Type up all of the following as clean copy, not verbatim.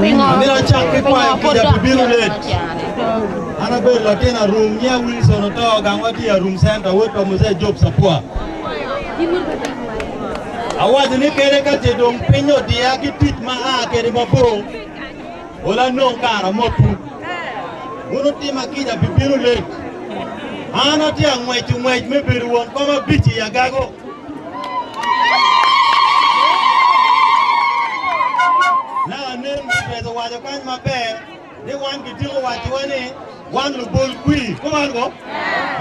Amito acak ki kwayo kica pi bino let. An abedo latin Arum, nyinga Wilson Oto, gangwa tye i Arum Center, wod pa Muzee Job Sapua. Awaco ni kede ka ce dong piny odiya ki tic ma aa kede mabor, ol anong kare amotwu. Wun wutima kica pi bino let. An atye angweco ngwec me bedo won kom abic i Agago. Naka nen Moses owaco kany maber ni wan kitiko wacowa ni wan lubol kwir. Kuman ko?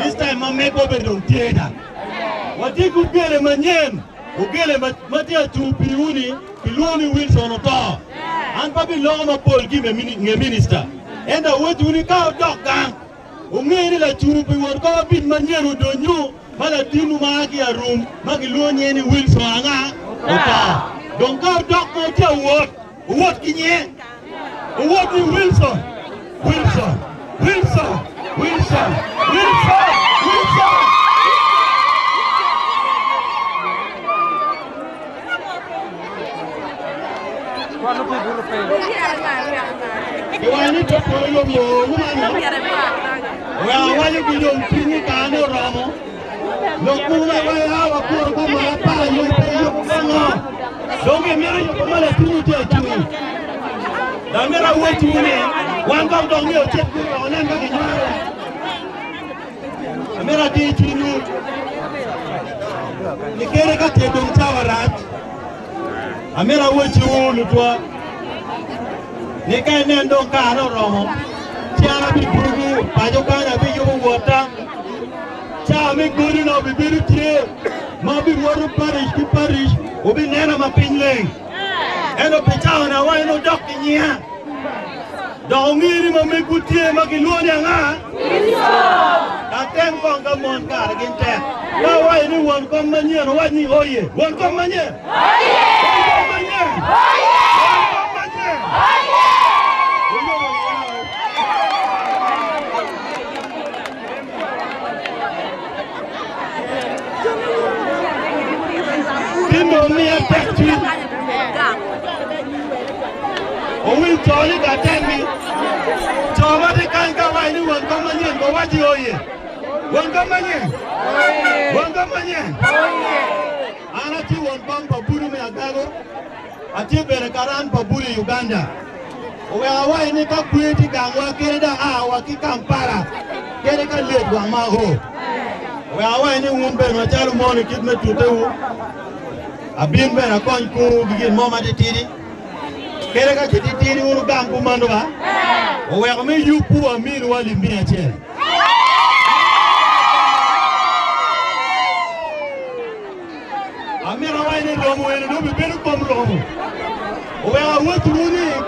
This time ma megwa bene dong tye ca. Watye ki ogele manyen, ogele ma tye acung piwu ni kilwongo ni Wilson Oto. An pe abiloko mapol ki nge minista, ento awacciwu ni ka wudok gang, wunge ni lacung pi won kom abic manyen odonyo ma latinwu ma a ki i Arum ma gilwongo nyinge ni Wilson anga? Oto. Dong ka wudok ma wutye ka wot, wuwot ki nyinge. Wuwot ni Wilson, Wilson, Wilson, Wilson, Wilson, Wilson! Giwaco ni pe polo yom yo, wek awaco ki yomcwiny ni kare-ni oromo. Lok mogo ma iwaco a wakuro ka mwaka apar nyo pe iyubo gango. Dong imito yubo ma latinni tye acung. Dok amito awacciwu ni wan kong dok myero wacit kunu wek wanen ka ginywaro. Amito atir cwinywu ni kadi ka tye dong cawa rac, amito awacciwu lutwa ni ka inen dong kare oromo, ci an abidwogo paco kany abiyubo wotta. Cawa me godona obibedo tye ma abiwoto paric ki paric, wubinena ma piny leng. Ento pi cawa-ni awaco ni wudok ki nyinga, dok wunge ni ma megwu tye ma gilwongo ni anga? Ka tem kong ka mon kare gin tek. Ka awaco ni won kom manyen, wuwac ni oye. Won kom manyen! Won kom manyen! Won kom manyen! Wuyobo iye ao. Tin dong miya tekcwiny. Owiny co ni ka temmi. Co ma tye kany ka waco ni won kom manyen ko waci oye. Won kom manyen. Won kom manyen. An atye won kom pa budu me Agago. Atye bene karan pa budu i Uganda. Oweko awaco ni ka kwer tye gangwa kede dok aa wa ki Kampala kede ka lyec wang ma oo. Oweko awaco ni wun bene macalo mon i kit me tutewu, abin bene akony korwu ki gin mo matitidi. Kede ka ce titidi wun wugam kumeno ba? Oweko me yubwu aminiwu alip miya acel. Amito awac ni romo eni dong obibedo kom romo. Oweko awacciwu ni.